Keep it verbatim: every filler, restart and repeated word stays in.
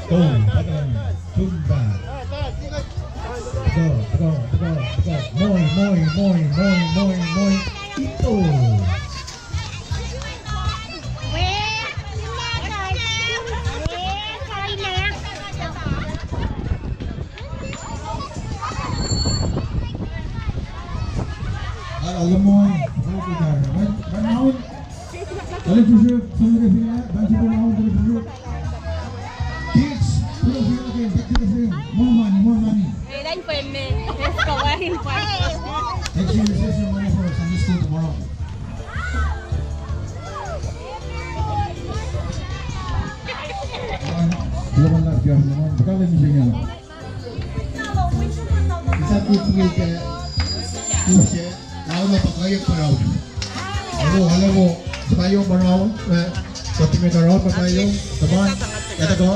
Go, Pahpah, tum pa. Go, go, go, go. Moi, moi, moi, moi, moi, moi. Ito. Alemoi, okay, man, man, Talan srihsrihk, srihsrihk, talan srihsrihk. Kids, put up your hand, back to the field. More money, more money. Let's go, let's go. Take your recess money for Sunday school tomorrow. Come on, come on, come on. Isa kuku ke use, launa pa kayak pa raun. Alo, alo, pa kayak pa raun, eh, pati me ka raun pa kayak, come on, kata ka.